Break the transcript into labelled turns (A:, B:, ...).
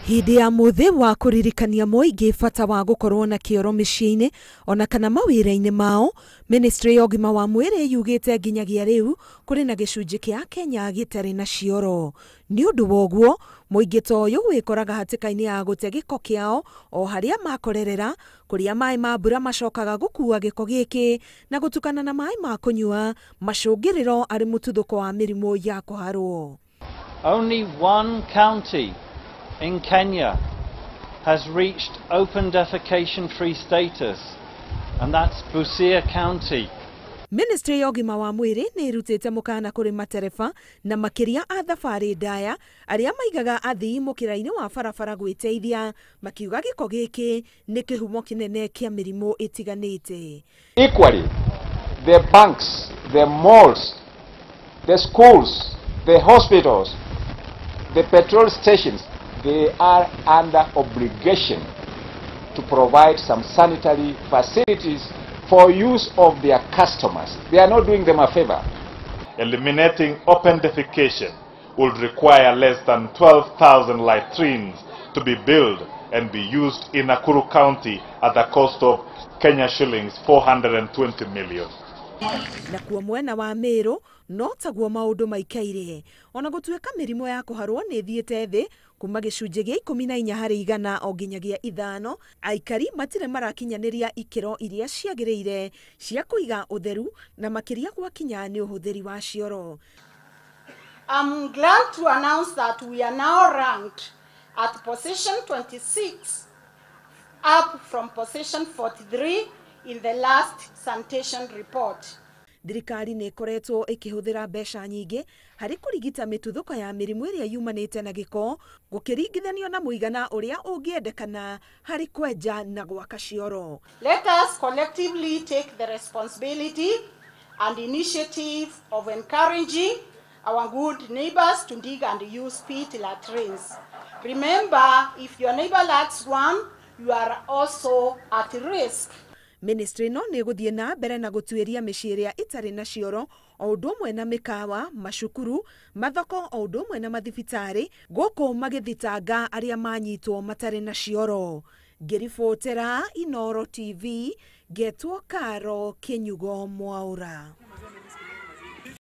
A: Hĩndĩ ya mũthĩ wa kũririkania mũingĩ bata wa gũkorwo na kĩoro mĩciĩ-inĩ ona kana mawĩra-inĩ mao, Ministry ya ũgima wa mwĩrĩ yugĩte nginyagia rĩu kũrĩ na gĩcunjĩ kĩa Kenya gĩtarĩ na cioro. Nĩ ũndũ wa ũguo, mũingĩ ta ũyũ wĩkoraga hatĩka-inĩ ya gũte gĩko kĩao o harĩa makorerera, kũrĩa maĩ ma mbura macokaga gũkua gĩko gĩkĩ na gũtukana na maĩ ma kũnyua, macũngĩrĩro arĩ mũtuthũko wa mĩrimũ ya kũharwo.
B: Only one county in Kenya has reached open defecation free status, and that's Busia County.
A: Ministry ya ũgima wa mwĩrĩ nĩ ĩrutĩte mũkana kũrĩ matereba na makĩria a thabarĩ ndaya arĩa maigaga athii mũkĩra-inĩ wa barabara gwĩteithia, makiuga gĩko gĩkĩ nĩ kĩhumo kĩnene kĩa mĩrimũ ĩtiganĩte.
C: Equally, the banks, the malls, the schools, the hospitals, the petrol stations, they are under obligation to provide some sanitary facilities for use of their customers. They are not doing them a favor.
D: Eliminating open defecation would require less than 12,000 latrines to be built and be used in Nakuru County at the cost of Kenya shillings 420 million.
A: Nakuo mwena wa Meru no taguo maũndũ maikaire, ona gũtuĩka mĩrimũ ya kũharwo nĩ ĩthiĩte thĩ kuma gĩcunjĩ gĩa 14 harĩ igana o nginyagia 5, aikari matirĩ marakinyanĩria ikĩro iria ciagĩrĩire cia kũiga ũtheru na makĩria gwakinya nĩ ũhũthĩri wa cioro.
E: I'm glad to announce that we are now ranked at position 26, up from position 43 in the last sanitation report.
A: Thirikari nĩ ĩkoretwo ĩkĩhũthĩra mbeca nyingĩ harĩ kũrigita mĩtuthũko ya mĩrimũ ĩrĩa yumanĩte na gĩko gũkĩringithanio na mũigana ũrĩa ũngĩendekana harĩ kwenja na gwaka cioro.
E: Let us collectively take the responsibility and initiative of encouraging our good neighbors to dig and use pit latrines. Remember, if your neighbor lacks one, you are also at risk.
A: Ministry no nĩ ĩgũthiĩ na mbere na gũtuĩria mĩciĩ ĩrĩa ĩtarĩ na cioro o ũndũ ũmwe na mĩkawa, macukuru, mathoko o ũndũ ũmwe na mathibitarĩ gũkũ magĩthitanga arĩa manyitwo matarĩ na cioro. Ngĩribotera Inooro TV, ngetwo Karo Kĩnyugo Mwaũra.